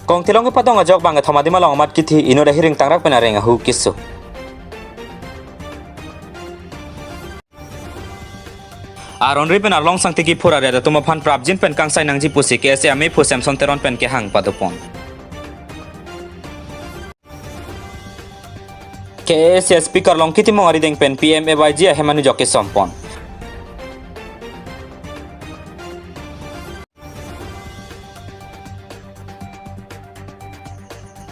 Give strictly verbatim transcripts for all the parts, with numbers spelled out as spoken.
Kongtilong kepatong ajok bangkethom adim along amat kithi inut ahiring tangrak pen areng ahu keso. Aronri pen arlong sangti kiphur arat atum aphan prapjin pen kangsai nangji pusi K S A amephu Samson Teron pen kehang padopon. K S A speaker Longki Timung arideng pen P M A Y G ahem anujok kesompon.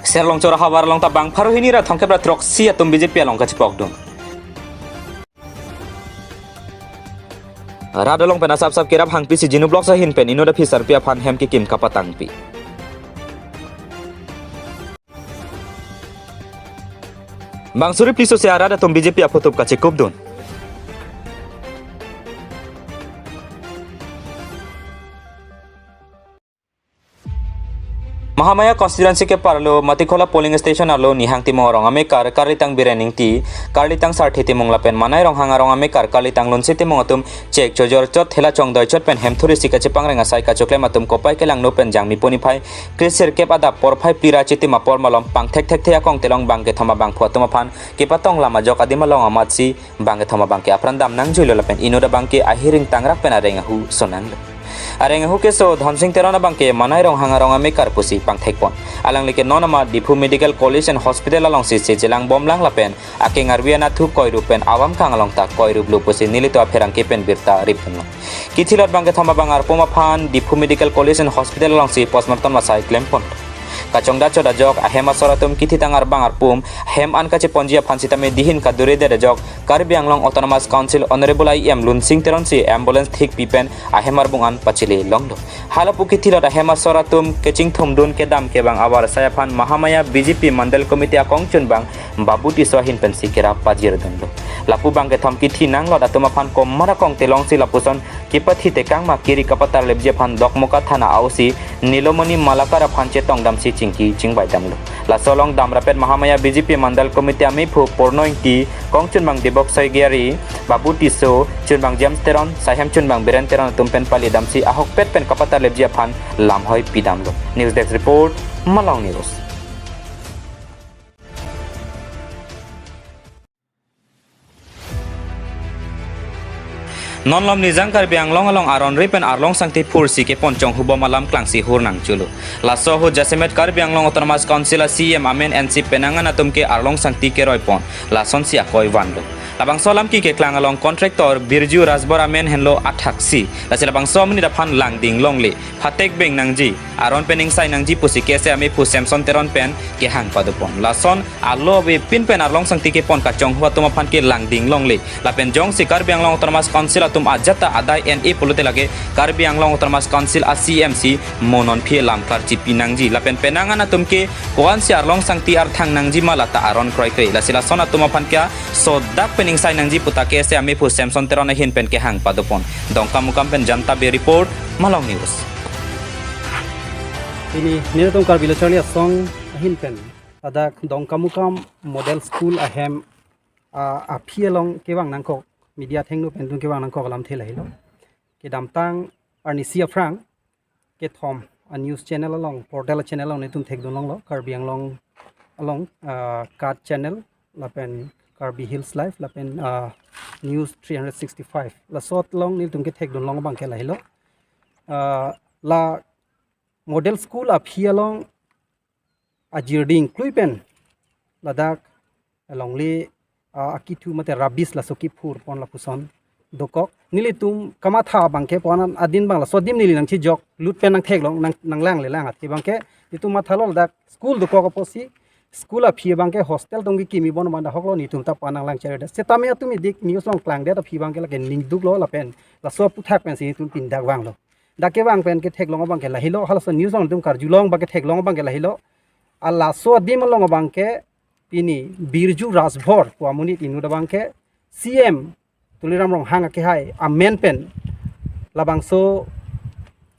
Serlongchor ahavar along ta bang pharo hini ra thomkep ra throksi atum B J P along kachipokdun. Rat along pen asap sap kerap hangpi si Jinu Blocks ahin pen inut aphi sarpi aphan hem kekim kapatangpi. Bang suri pliso se arat atum B J P aphutup kachikupdun. Mahamaya constituency keparlo Matikhola polling station arlo Nihang Timung arong amekar Karlitang Biren Ingti, Karlitang Sarthe Timung lapen Manai Ronghang arong amekar Karlitang Lunsi Timung atum chek chojor chot thela chongdoi chot pen hem thurisi kachepangreng asai kachoklem atum kopai kelangno pen jangmi puniphai kresirkep adap porphai plira chitim apor malom pangthek thekthe akongtilong bangkethom abangphu atum aphan kepatong lam ajok adim along amatsi bangkethom abangke apran dam nangjuilo lapen inut abangke ahiring tangrak pen areng ahu sonanglo. Areng ahu keso Dhonsing Teron abangke Manai Ronghang arong amekar pusi pangthekpon. Alangli ke non amat Diphu Medical College and Hospital alongsi se chelang bomlang lapen akeng arvi anatthu koirup pen avam kang along ta koiruplo pusi nelitum apherangke pen birta ripdunlo. Kithilot bangkethom abang arpum aphan Diphu Medical College and Hospital alongsi postmortem asai klempon. Kachongdat chot ajok ahem asor atum kithitang arbang arpum hem an kacheponji aphan sitame dihin kadure det ajok Karbi Anglong Autonomous Council Honorable I E M Lunsing Teron si ambulance thikpi pen ahem arbung an pachele longlo. Halapu kithilot ahem asor atum kechingthumdun kedam kevang avarsai aphan Mahamaya B J P Mandal Committee akongchunbang Babu Tisso ahin pensi kerap pajirdunlo. Lapu bangkethom kithi nanglot atum aphan komat akongtilongsi lapuson kepathi tekang ma kiri kapatarlepji aphan Dokmoka Thana A O C Nilomoni Malakar aphan chetongdamsi chingki chingvaidamlo. Laso along damrapet Mahamaya B J P Mandal Committee amephu Purno Ingti, kongchunbang Dibok Saigiari, Babu Tisso, chunbang James Teron, saihem chunbang Biren Teron atum pen palidamsi ahokpet pen kapatarlepji aphan lamhoi pidamlo. News Desk Report, Malong News. Non lom nijang Karbi Anglong along aronri pen arlong sangti phursi kepon chonghubom alam klangsi hur nangchulo. Laso ahut jasemet Karbi Anglong Autonomous Council a C E M amen ensi penang an atum ke arlong sangti keroipon lasonsi akoi vanlo. Labangso alam keklang along contractor Birju Rajbor amen henlo athaksi. Lasi labangso amonit aphan langding longle, phatek beng nangji, aron pen ingsai nangji pusi K S A amephu Samson Teron pen kehang padopon. Lason alo avepin pen arlong sangti kepon kachonghu atum aphan ke langding longle. Lapen jongsi Karbi Anglong Autonomous Council atum ajat ta adai en-e pulote lake Karbi Anglong Autonomous Council a C E M si mo non aphi lamklar chipi nangji. Lapen penang an atum ke ko-ansi arlong sangti arthang nangji ma lata aron kroikre. Lasi lason atum aphan ke sodak pen ingsai nangji puta K S A amephu Samson Teron ahin pen kehang padopon. Dongkamukam pen Janta Be report, Malong News. Pini nelitum Karbi Lo Charli Asong ahin pen ladak Dongkamukam Model School ahem, ah, aphi along kevang nangkok, media athengno pen tum kevang nangkok alamthe lahelo. Kedamtang arnisi aphrang kethom a news channel along, portal channel along netum thekdun longlo, Karbi Anglong along, ah, KAT channel lapen Karbi Hills Live lapen, ah, News three hundred sixty-five. Laso along netum kethekdun long abangke lahelo. Ah, la Model School aphi along ajirding klui pen ladak alongle, ah, akithu mate rubbish laso kiphurpon lapuson dokok. Nelitum kamatha abangke pon an adin bang laso adim neli nangchejok lut pen nangtheklong nang, nanglangle lang athe abangke nelitum mathalo ladak school dokok apotsi school aphi abangke hostel tong kekimi bon bang dahoklo, nelitum ta pon nanglang charli det. Setame atum idik news along klangdet aphi abangke lake ningduklo lapen laso aputhak pensi nelitum pindak vanglo. Dak kevang pen ketheklong abangke lahelo, halaso news along netum karjulong abangke theklong abangke lahelo. A laso adim along abangke pini Birju Rajbor pu amonit inut abangke C E M Tuliram Ronghang akehai amen pen labangso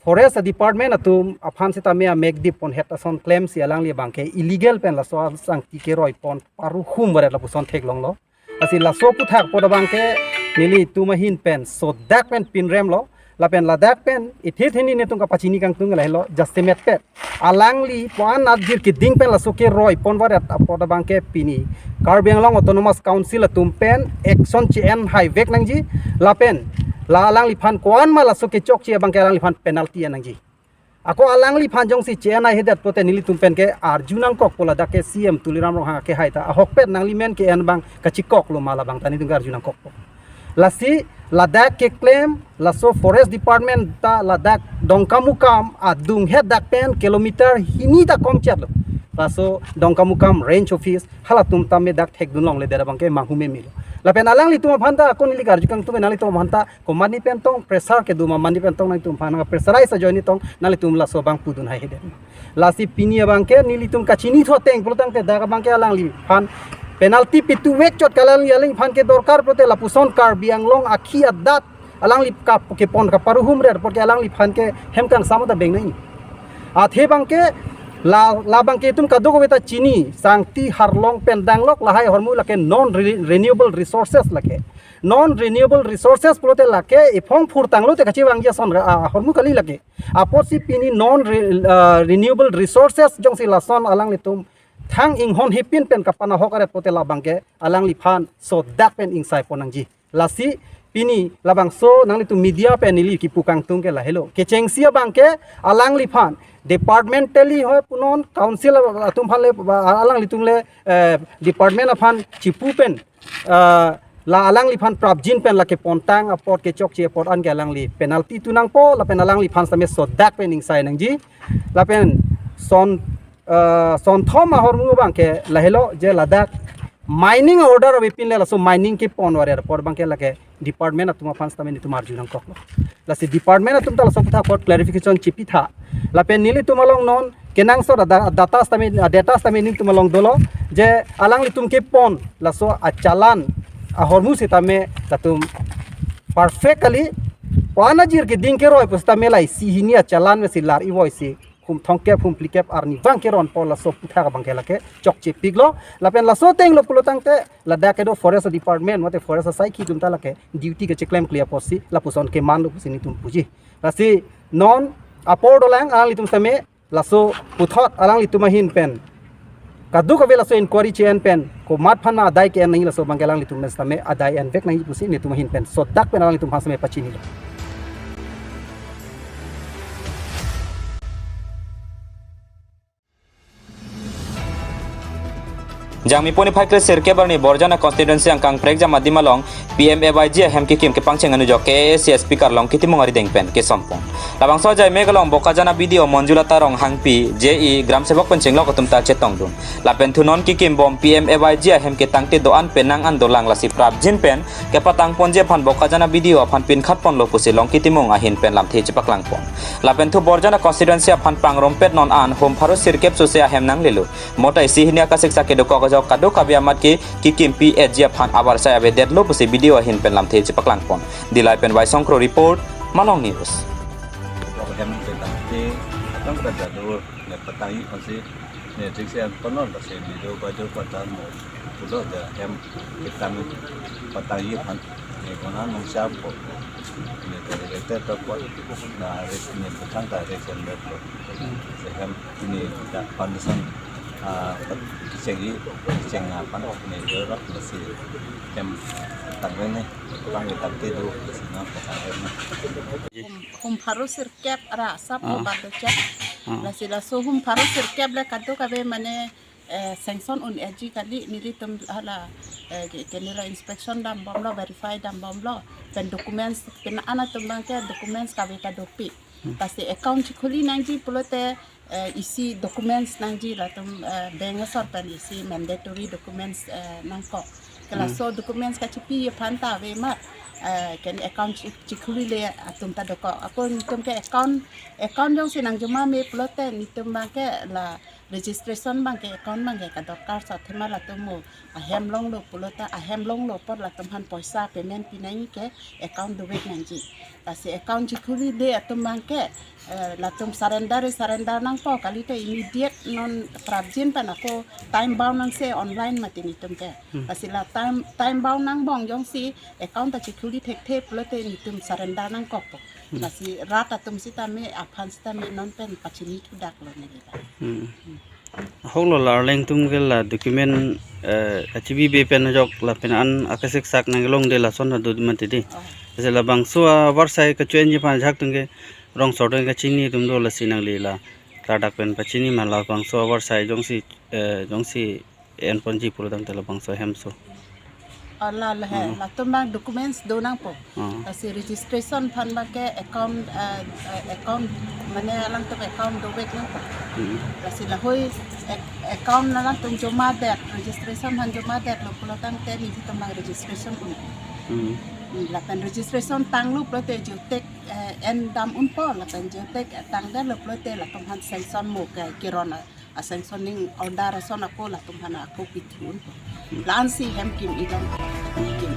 Forest Department atum aphan setame amekdip ponhet ason klemsi alangli abangke illegal pen laso sangti keroipon paruhum varet lapuson theklonglo. Lasi laso aputhak apot abangke nelitum ahin pen sodak pen pinremlo. Lapen ladak pen ithe theni netum kapachini kangtung lahelo, jasemet pet alangli puan ajir keding pen laso keroi pon varet apot abangke pini Karbi Anglong Autonomous Council atum pen action che-en haivek nangji. Lapen la alangliphan ko-an ma laso kechokche abangke alangliphan penalty en nangji. Ako alangliphan jongsi che-en haihedet pote nelitum pen ke arju nangkokpo, ladak ke C M Tuliram Ronghang akehai ta ahokpet nangli men ke-en abang kachikoklo ma, labang ta netum ke arju nangkokpo. Lasi ladak keklem laso Forest Department ta ladak Dongkamukam adunghet dak pen kilometer hini ta komchetlo. Laso Dongkamukam Range Office halatum tame dak thekdun longledet abangke manghu memelo. Lapen alanglitum aphan ta ako neli karju kangtung, nanglitum aphan ta komatne pen tong pressure kedo ma, mane pen tong nangtum aphan pressurize ajoine tong nanglitum laso abang pudun haihedet. Lasi pini abangke nelitum kachinithu ateng pulotangte dak abangke alangliphan penalty pituvek chot, kalang alangliphan ke dorkar pulote lapuson Karbi Anglong akhi adat alangli kap kepon kaparuhum rer, pulote alangliphan ke hem kangsam ta beng nangji. Athe abangke la, labangke itum kadokave ta chini, Sangti Harlong pen danglok lahai ahormu lake non re-, renewable resources lake. Non renewable resources pulote lake iphong phurtanglote kachevangji ason ra-, a-, ahormu kali lake. Apotsi pini non re-, ah, renewable resources jongsi lason alanglitum thang inghon hipin pen kapanahok aret pote labangke alangliphan sodak pen ingsai pon nangji. Lasi pini labangso nanglitum media pen neli kipu kangtung ke lahelo. Kechengsi abangke alangliphan departmentally hoi punon, council atum aphan le, alanglitum le, eh, department aphan chipu pen, eh, la alangliphan prapjin pen lake pontang apot kechokche apot anke alangli penalty tu nangpo, lapen alangliphan same sodak pen ingsai nangji. Lapen son, eh, sonthom ahormu abangke lahelo je ladak mining order avepin le laso mining kepon varet apot abangke lake department atum aphan sitame netum arju nangkoklo. Lasi department atum ta laso aputhak apot clarification chipitha. Lapen nelitum along non kenangsot ada-, data sitame, data sitame nelitum along dolo je alanglitum kepon laso achalan ahormu sitame latum perfect kali, puan ajir keding keroi pusitame la isi hini achalan mesi lar ivoi si hum thomkep hum phlikep arnivang keronpo, laso aputhak abangke lake chokchepiklo. Lapen laso atenglo pulotangte ladak kedo forest department mate forest asaikhi atum ta lake duty kecheklem klia apotsi lapuson kemanlo pusi nelitum puji. Lasi non apor dolang alanglitum sitame laso puthot alanglitum ahin pen kadokave laso inquiry che-en pen komat aphan ma adai ke-en nangji laso abangke alanglitum sitame adai envek nangji pusi nelitum ahin pen sodak pen alanglitum aphan sitame pachinilo. Jangmi poni phai kre sirkep arni Borjana constituency angkang Prekjam adim along P M A Y G ahem kekim kepangcheng anujok K A A C speaker Longki Timung arideng pen kesonpon. Labangso ajai mek along Bokajana B D O Monjulata Ronghangpi, J E, Gram Sevok pen chenglok atum ta chetongdun. Lapen thunon kekim bom P M A Y G ahem ketangte do-an penang an dolang, lasi prapjin pen kepatang ponji aphan Bokajana B D O aphan pinkhat ponlo pusi Longki Timung ahin pen lamthe chepaklangpon. Lapen thu Borjana constituency aphan pangrompet non an hum pharo sirkep suse ahem nanglelo. Mota isi hini akasiksak kedokok ajok kadokave amat ke kekimpi etji aphan abar sai avedetlo pusi B D O ahin pen lamthe chepaklangpon. Dillai pen Waisongkro report, Malong News. Ahem ketangte atang pada dur ne patang-i konsi ne thik se an konon lasi video bajo patan mo pulo ja hem ketang patang-i aphan ne kona nung siam po ne dari rete to po na res ne petang ta res en bet lo. Se hem ini ta foundation, ah, kecheng-i, kecheng aphan ne jorok lasi hem tangve ne, tangve tangte do lasi na patang ne. Hum, hum pharo sirkep ara asap, ah, obat docet. Ah. Lasi laso hum pharo sirkep le kadokave mane, eh, sanction un-eji kali, nelitum hala, eh, ke-, kenira inspection dambomlo, verify dambomlo, pen documents, pen an atum abangke documents kave ta dopik. Hmm. Lasi account chikhuli nangji pulote, eh, isi documents nangji latum, eh, bank asor pen isi mandatory documents, eh, nangkok. Ke laso, hmm, documents kachipi aphan ta ave ma, eh, ken account chi-, chikhuli le atum ta dokok. Ako netum ke account, account jongsi nangjuma me pulote netum abangke la registration abangke account abangke kadokar sa thema latum mo ahem longlo pulote ahem longlo apot latum aphan poisa payment pi nangji ke account dovek nangji. Lasi account chikhuli le atum abangke, eh, latum surrender, surrender nangpo kalite immediate non prapjin pen ako time bound nangse online mati netum ke. Hmm. Lasi la time, time bound nangbong jongsi account ta chikhuli thekthe pulote netum surrender nangkokpo. Lasi rat atum sitame aphan sitame non pen pachini thudak lo neli la. Hmm. Ahok lo la arleng atum ke la document, eh, kachibi be pen ajok lapen an akesik sak nangkelongde lason hadu mati di. Oh. Jase labangso avarsai kachoinji aphan ajahak atum ke rong sordeng kachini atum do lasi nangli la ladak pen pachini ma labangso avarsai jongsi, eh, jongsi enponji pulotangte labangso ahemso. Oh, la le he, hmm, latum abang documents do nangpo. Hmm. Lasi registration aphan abang ke account, eh, eh, account mane alangtum account dovek nangpo. Hmm. Lasi lahei ac-, account alangtum joma det, registration aphan joma detlo pulotangte nelitum abang registration un. Hmm. Hmm, lapen registration tanglo pulote geotag, eh, endam unpo, lapen geotag tangdetlo pulote latum aphan sanction mo ke kiron a-sanctioning order ason ako latum aphan ako pithu unpo. La-ansi hem kim-i dam. Kim.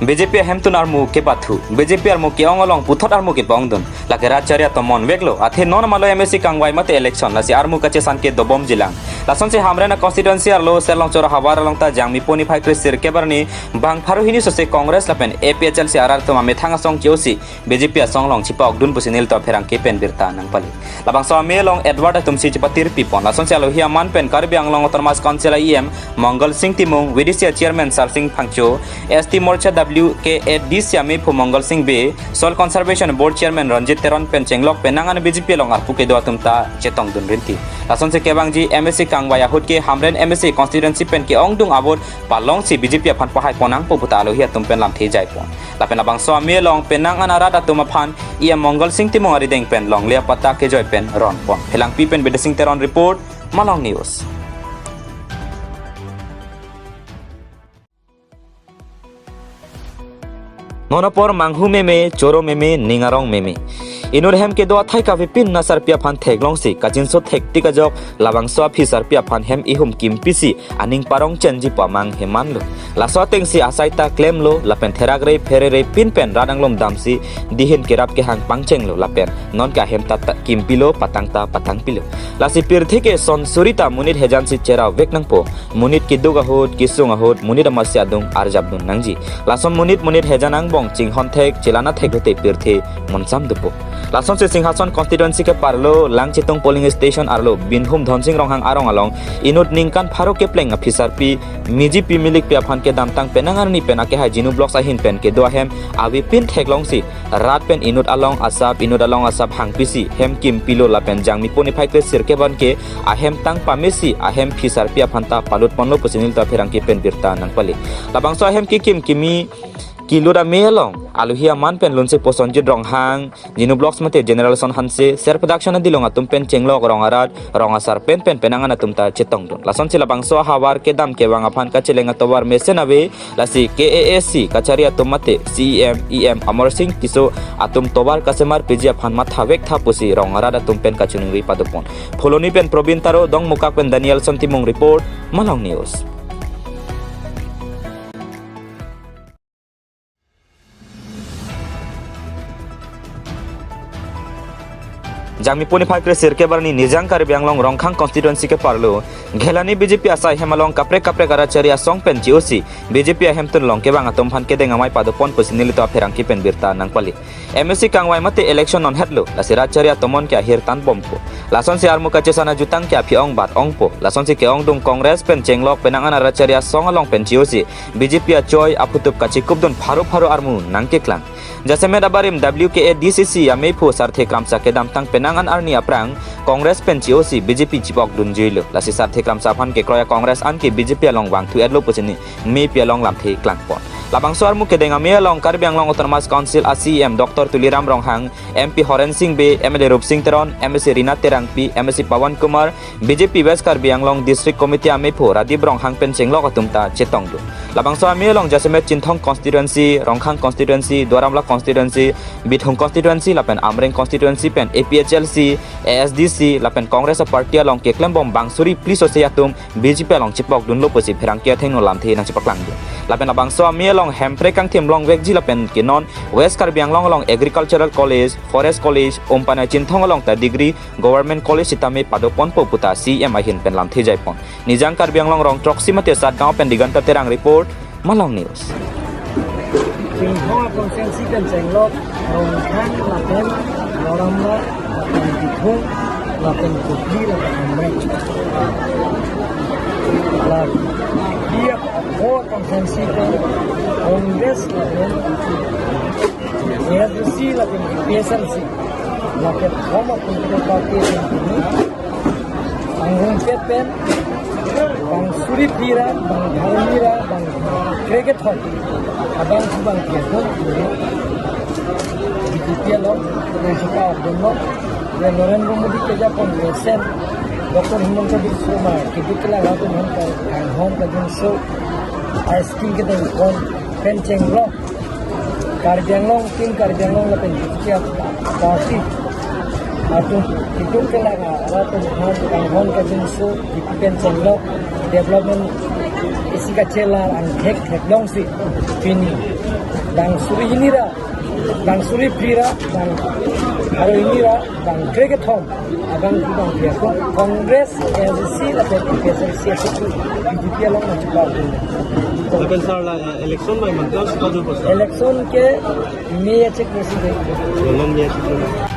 B J P ahemtun armu kepathu, B J P armu ke-ong along puthot armu kepa-ongdun. Lake rat chari atomon veklo, athe non amalo M A C kangvai mate election, lasi armu kachesan ke dobomjilang. Lasonsi Hamren a constituency arlo Serlongchor ahavar along ta Jangmipo niphai kre sirkep arni bang pharo hini sose Congress lapen A P H L C arat atum amethang asong che-osi B J P asong along chipa-okdun pusi nelitum apherangke pen birta nangpali. Labangso amei along Edward atumsi chipatir pipon. Lasonsi alohi aman pen Karbi Anglong Autonomous Council a E M Mongal Sing Timung, V D C a chairman Sarsing Phangcho, S T Morcha W K A D C amei aphu Mongal Sing Bey, Soil Conservation Board chairman Ranjit Teron pen chenglok penang an B J P along arpu kedo atum ta chetongdun rinti. Lasonsi kevangji M A C kangvai ahut ke Hamren M A C constituency pen ke-ongdung a-vote palongsi B J P aphan pahai pon nangpo puta alohi atum pen lamthe jaipon. Lapen labangso amei along penang an arat atum aphan E M Mongal Sing Timung arideng pen longle apatta kejoi pen ronpon. Phelangpi pen Bidya Sing Teron report, Malong News. Non apor manghu meme, choro meme, ning arong meme. Inut hem kedo athai kavepin asarpi aphan theklongsi, kachinso thektik ajok, labangso aphi sarpi aphan hem ihum kimpisi, aning parong chenji pu amang hemanlo. Laso atengsi asai ta klemlo, lapen therak re phere re pin pen rat anglum damsi dihin kerap kehang pangchenglo, lapen non ke ahem ta ta kimpilo, patang ta patangpilo. Lasi pirthe ke son suri ta monit hejansi cherap vek nangpo. Monit keduk ahut, kesung ahut, monit amatsi adung arjapdun nangji. Lason monit monit hejan angbong chinghon thek, chelana thek hute pirthe monsam dopo. Lasonsi Singhason constituency keparlo Langchitung polling station arlo Binhum Dhonsing Ronghang arong along inut ningkan pharo kepleng aphi sarpi, miji pi milik pi aphan kedamtang penang arni pen akehai Jinu Blocks ahin pen kedo ahem avepin theklongsi rat pen inut along asap, inut along asap hangpisi hem kimpilo lapen Jangmipo niphai kre sirkep an ke ahem tang pamesi ahem phi sarpi aphan ta palut ponlo pusi nelitum apherangke pen birta nangpali. Labangso ahem kekim kimi kilut amei along alohi aman pen lunse Prosenjit Ronghang, Jinu Blocks mate General Son Hanse, Ser Production adilong atum pen chenglok rong arat, rong asar pen pen penang an atum ta chetongdun. Lasonsi labangso ahavar kedam kevang aphan kacheleng atovar mesen ave, lasi K A A C kachari atum mate C E M, E M Amarsing Tisso atum tovar kasemar piji aphan matha vektha pusi rong arat atum pen kachiningri padopon. Phuloni pen Probin Taro, Dongmukak pen Danielson Timung report, Malong News. Jangmipo niphai kre sirkep arni Nijang Karbi Anglong Rongkhang constituency keparlo Ghelani B J P asai hem along kaprek kaprek arat chari asong pen che-osi B J P ahemtun along kevang atum aphan kedeng amei padopon pusi nelitum apherangke pen birta nangpali. M A C kangvai mate election non hetlo, lasi rat chari atomon ke ahir tanbompo. Lasonsi armu kachesan ajutang ke aphi ong bat ongpo. Lasonsi ke-ongdung Congress pen chenglok penang an arat chari asong along pen che-osi B J P achoi aphutup kachikupdun pharo pharo armu nangkeklang. Jasemet abarim W K A D C C ameiphu Sarthe Kramsa kedamtang penang an arni aphrang Congress pen che-osi B J P chipokdunjuilo. Lasi Sarthe Kramsa aphan kekroi a-Congress an ke B J P along vangthu-etlo pusi ni meipi along lamthe klangpon. Labangso armu kedeng amei along Karbi Anglong Autonomous Council a C E M Doctor Tuliram Ronghang, M P Horen Sing Bey, M L A Rupsing Teron, M A C Rina Terangpi, M A C Pawan Kumar, B J P West Karbi Anglong District Committee ameiphu Radip Ronghang pen chenglok atum ta chetongdun. Labangso amei along jasemet Chinthong constituency, Rongkhang constituency, Duaramla constituency, Bithung constituency lapen Amreng constituency pen A P H L C, A S D C lapen Congress a-party along keklembom bang suri phli sose atum B J P along chepokdunlo pusi pherangke athengno lamthe nangchepaklangdun. Lapen labangso amei along Hemprek kangthim longvekji lapen ke non West Karbi Anglong along Agricultural College, Forest College, Umpanai Chinthong along ta Degree Government College sitame padoponpo puta C E M ahin pen lamthe jaipon. Nijang Karbi Anglong rong throksi mate Satgaon pen Diganta Terang report, Malong News. Chinthong a-constituency pen chenglok Rongkhang lapen Loramra lapen Dithung lapen Kopili lapen Amreng. La dia ho constituency pen Congress lapen A S D C lapen A P H L C lapen homa political party pen pini anghung pet pen bang suri phli ra, bang pharo hini ra, bang krekethom abang si bang kethom pini B J P along nangchepadunlo. Ya Narendra Modi kejapon President Doctor Himanta Biswa Sarma keduk kelang atum aphan kanghon kajinso a-scheme kedengpon pen chenglok Karbi Anglong, Team Karbi Anglong lapen B J P party atum keduk kelang atum aphan kanghon kajinso B J P pen chenglok development isi kachelar angthek theklongsi pini bang suri hini ra, bang suri phli ra, bang pharo hini ra, bang krekethom abang si bang kethom Congress, A S D C lapen A P H L C atum B J P along nangchepadun. Lapen sir la, eh, election mai mangta sita jo sir. Election ke May achiklo si de. Election May achiklo.